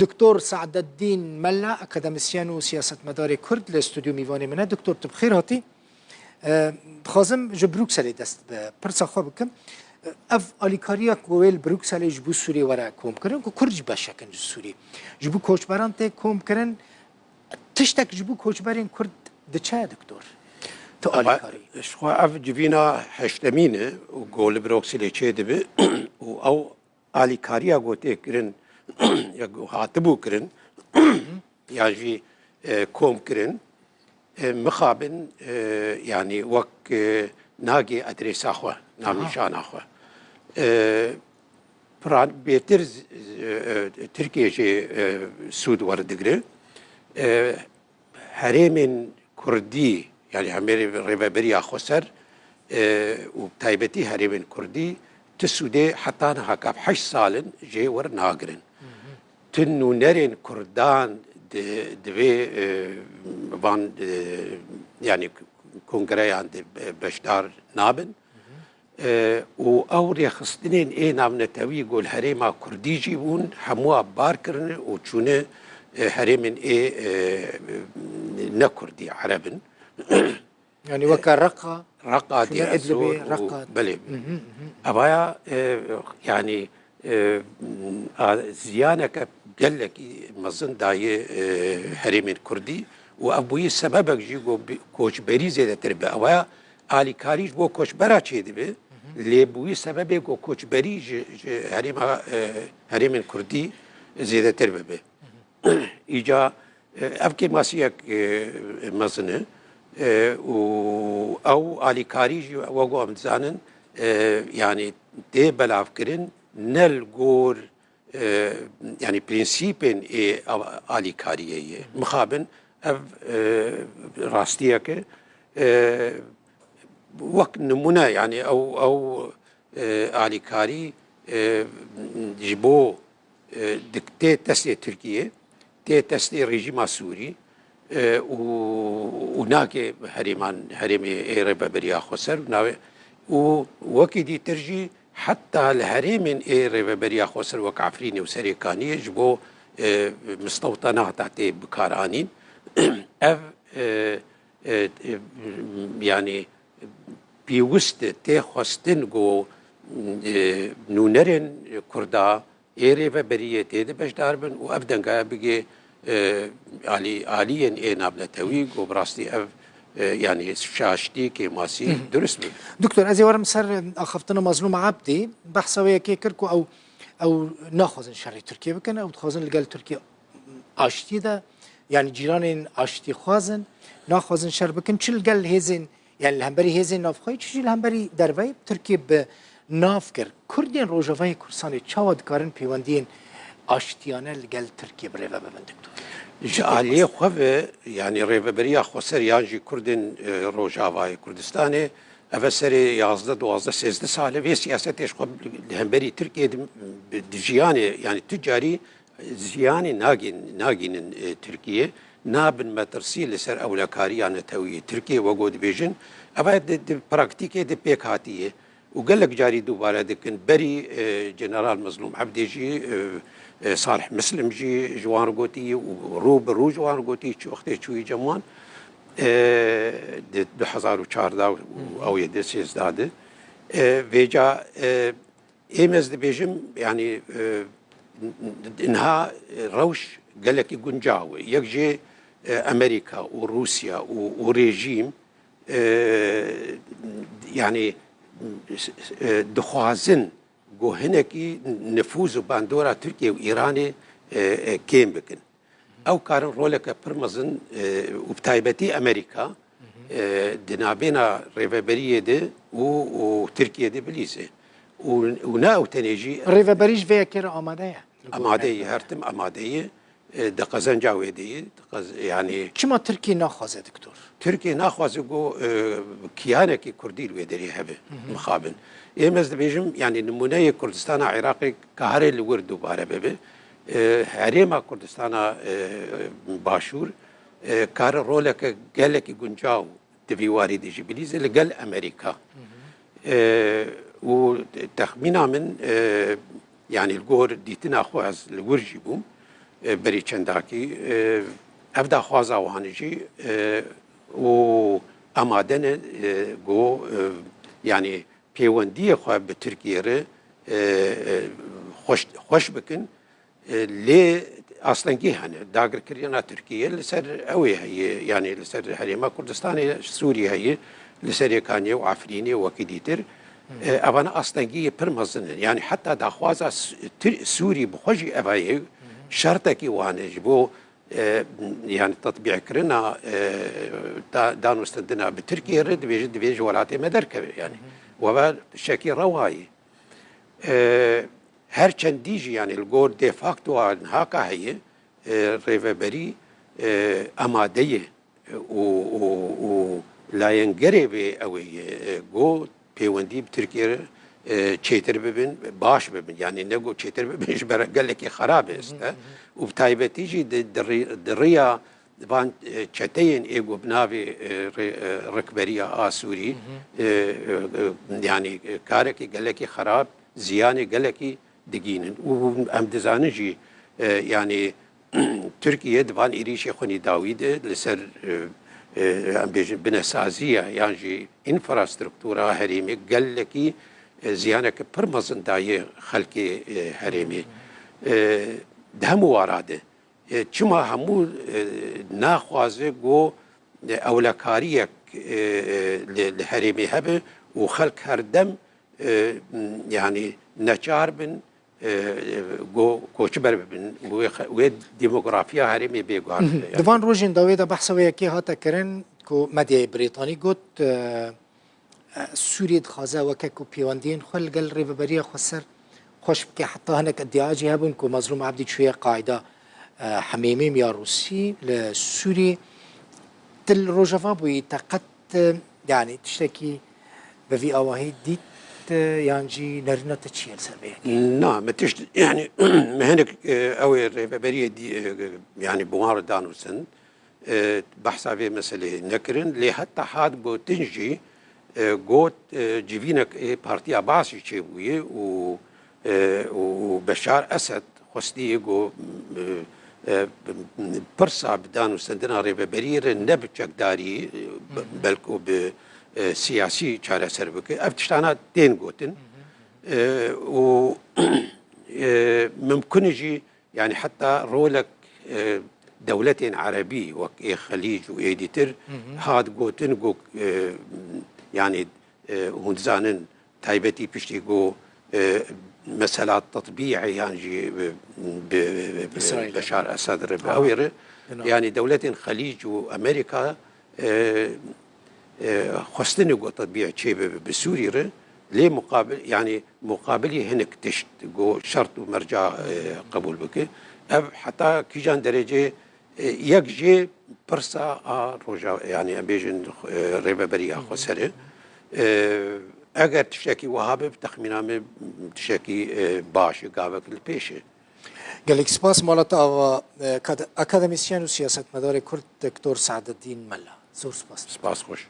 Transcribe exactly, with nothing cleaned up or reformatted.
Doktor Saededdîn Mela, akademisyen û siyasetmedarê Kurd li stûdyo mîvanê min e. Doktor, tu bi xêr hatî. E, dixwazim ji Brukselê dest bi pirsa xwe bikim. E, ev alîkariya ku wê li Brukselê ji bo Sûriyê were komkirin, ku Kurd jî beşek in ji Sûrî, ji bo koçberan tê komkirin, tiştek ji bo koçberên Kurd diçe, doktor? Tu Ama alîkarî. Ji xwe ev civîna heştemîn e û ku li Brukselê çêdibe û ew alîkariya ku tê kirin, ya ku hatibû kirin, ya jî, e, kom kirin, e, mixabin, e, yanî wek, e, nagê adrêsa xwe, navnîşana xwe. E, piran bêtir z-, z-, e, e, Tirkiye jê, e, sûd werdigire. E, herêmên Kurdî, yanî hemberî Rêveberiya Xweser, e, û bi taybetî herêmên Kurdî, ti sûdê heta niha ka heşt sal in jê wernagirin. Ti nûnerên Kurdan di, di vê, e, van, e, yanî kongreyan de be-, beşdar nabin. E, û ew rêxistinên ê navnetewî ku li herêma Kurdî jî bûn, hemû bar kirine û çûne, e, herêmên ê, e, ne Kurdî, Ereb in. Yanî weke Reqa, Reqa, çûne Dêr Edlibê, Ezor û Reqa. Belê. Mhm, mhm. Evaya, e, yanî, e, a, ziyaneke gelekî mezin daye, e, herêmên Kurdî û ev bûyî sebebek jî ku bi-, koçberî zêdetir be. Evaya alîkarî ji bo koçbera çêdibe, lê bûyî sebebê ku koçberî ji, ji herêma, e, herêmên Kurdî zêdetir bibe. Îca, e, ev kêmasiyek, e, mezin e, e, û ew alîkarî jî wek ku em dizanin, e, yanî tê belavkirin ne li gor, e, yanî prensîpên ê a-, alîkariyê ye. Mixabin ev, e, rastiyek e. E, wek nimûne, yanî ew, ew, e, alîkarî, e, ji bo, e, dik-, tê destê Tirkiyê, tê destê rejîma Sûrî, e, û, û nake herêman, herêmê ê Rêveberiya Xweser û navê, û wekî dîtir jî heta li herêmên ê Rêveberiya Xweser wek Efrînê û Serêkaniyê ji bo, e, mistewta nehata tê bikaranîn. Ev, e, e, e, yanî pêwist e, tê xwestin ku, e, nûnerên Kurda ê rêveberiyê tê de beşdar bin û ev dengaya bigê, e, alî-, aliyên ê navnetewî ku bi rastî ev, e, yanî şaştî, kêmasî Hı hı. durust bin. Doktor, ez ê werim ser, e, axaftina Mazlûm Ebdî. Behsa wê yekê kir ku ew, ew naxwazin şerê Tirkiye bikin, ew dixwazin li gel Tirkiye aştî de, yanî cîranên aştîxwaz in, naxwazin şer bikin, çi li gel hêzên, yanî li hemberî hêzên navxweyî, çi jî li hemberî derveyî. Tirkiye bi nav kir. Kurdên Rojavayê Kurdistanê çawa dikarin pêwendiyên aştiyane li gel Tirkiye bi rêve bibin, doktor? Ji aliyê xwe ve, yanî Rêveberiya Xweser yan jî Kurdên, e, Rojavayê Kurdistanê, ev e serê yazdeh, duwazdeh, sêzdeh sal e vê siyasetê ji xwe li hemberî Tirkiye di, di jiyanê, yanî tu carî ziyanê nagîn-, nagînin, e, Tirkiye, nabin metirsî li ser ewlekariya netewî yê Tirkiye, wek ku dibêjin. Ev di, di praktîkê de pêk hatiye û gelek carî dubare dikin. Berî, e, General Mezlûm Ebdî jî, e, e, Salih Mislim jî ji wan re gotî û rû bi rû ji wan re gotî, çi wextê çûyî cem wan, e, di du hezar û çardeh û ew yê di sêzdeh de. E, vêca, e, Êm ez dibêjim, yanî, e, niha rewş gelekî guncaw e. Yek jê, e, Amerîka û Rûsya û, û rejîm, e, yanî, e, dixwazin ku hinekî nifûz û bandora Tirkiye û Îranê, e, e, kêm bikin. Ew karin roleke pir mezin, e, û bi taybetî Amerîka, e, di navbêna rêveberiyê de û, û Tirkiye de bilîze. Û, û ne ew tenê jî Rêveberî ji vê yekê re amade ye? Amade ye, her tim amade ye. E, di qezenca wê de ye. Di qez-, yanî Çima Tirkiye naxwaze, doktor? Tirkiye naxwaze ku, e, kiyanekî Kurdî li wê derê hebe, mixabin. Êm ez dibêjim, yanî nimûneyê Kurdistana Iraqê kare li wir dubare bibe. E, herêma Kurdistana, e, Başûr, e, kare roleke gelekî guncaw di vî warî de jî bilîze li gel Amerîka. E, û texmîna min, e, yanî li gor dîtina xwe ez li wir jî bûm. e, berî çendakî, e, ev daxwaza wan jî, e, û amade ne, e, ku, e, yanî pêwendiyê xwe bi Tirkiyê re, e, e, xweş, xweş bikin. E, lê astengî hene. Dagirkirina Tirkiyê li ser ew ê heye, yanî li ser Herêma Kurdistanê, Sûrî heye, li ser Yêkaniyê û Efrînê wekî dîtir. E, evana astengiyê pir mezin in. Yanî heta daxwaza S-, Tir-, Sûrî bi xwe jî eva ye, şertekî wan e ji bo, e, yanî tetbîqkirina, e, da-, danûstendina bi Tirkiyê re dibêje, divê ji welatê me derkeve. Yanî we ve şekî rewa ye. E, her çendî jî, yanî li gor de facto a niha ka heye, e, rêveberî, e, amade ye, e, û, û, û layengerê vê ew ê ye, e, ku pêwendî bi Tirkiyê re, e, çêtir bibin, baş bibin. Yanî ne ku çêtir bibin, ji ber gelekî xerab e, û bi taybetî jî di, di rê-, di rêya van, e, çeteyên ê ku bi navê, e, rê-, e, Rikberiya a Sûrî, e, e, e, yanî, e, karekî gelekî xerab, ziyanê gelekî digînin. Û em dizanin jî, e, yanî Tirkiye di van êrîşê xwe nî dawî de li ser, e, e, em bêjin binesaziya yan jî înfrastruktura herêmê gelekî, e, ziyaneke pir mezin daye xelkê, e, herêmê. E, di hemû wara de. E, çima hemû, e, naxwaze ku, e, ewlekariyek, e, e, li, li herêmê hebe û xelk her dem, e, m, yanî neçar bin, e, e, ku koçber bibin û wê xe-, wê demografiya herêmê bê guhar. Di van rojên dawê de behsa wê yekê hate kirin ku medyayê Brîtanî got, e, Sûriyê dixwaze weke ku pêwendiyên xwe li gel Rêveberiya Xweser xweş bike. Heta hinek îdia jî hebûn ku Mezlûm Ebdî çûye qayda, e, hemîmîm ya Rûsî li Sûriyê. Tu li Rojava bûyî, te qet, e, yanî tiştekî bi vî awahî dît, e, yan jî nerîna te çi ye li ser vê yekê? Na, me tişt, yanî me hinek, e, ew ê rêveberiyê dî, e, yanî bi wan re danûstin. E, behsa vê meseleyê nekirin, lê heta hat gotin jî, e, got, e, civînek ê Partiya Baasî çêbûye û, e, û Beşar Esed xwestiye ku, e, e, pirsa bi danûstendina rêveberiyê re ne bi çekdarî, e, be-, belku bi, e, siyasî çareser bike. Ev tiştana tên gotin. E, û, e, mimkun e jî, yanî heta rolek, e, dewletên erebî wek ê Xelîc û ê dîtir hat gotin ku, e, yanî, e, hûn dizanin taybetî piştî ku, e, mesela tetbîê yan jî bi, bi, bi Beşar Esed re, bi ew ê re, yanî dewletên Xelîc û Amerîka, e, e, xwestinê ku tetbî çêbibe bi Sûrî re, lê muqabil, yanî muqabilî hinek tişt ku şert û merca, e, qebûl bike. Ev heta kîjan derecê, e, yek jê pirsa a roja, yanî em bêjin, e, rêveberiya xweser e. E, eger tiştekî wiha be, bi texmîna me tiştekî, e, baş e, gavek li pêş e. Gelek spas, mala te ava, e, kad-, akademîsyen û siyasetmedarê Kurd Doktor Saededdîn Mela. Zor spas. Spas xweş.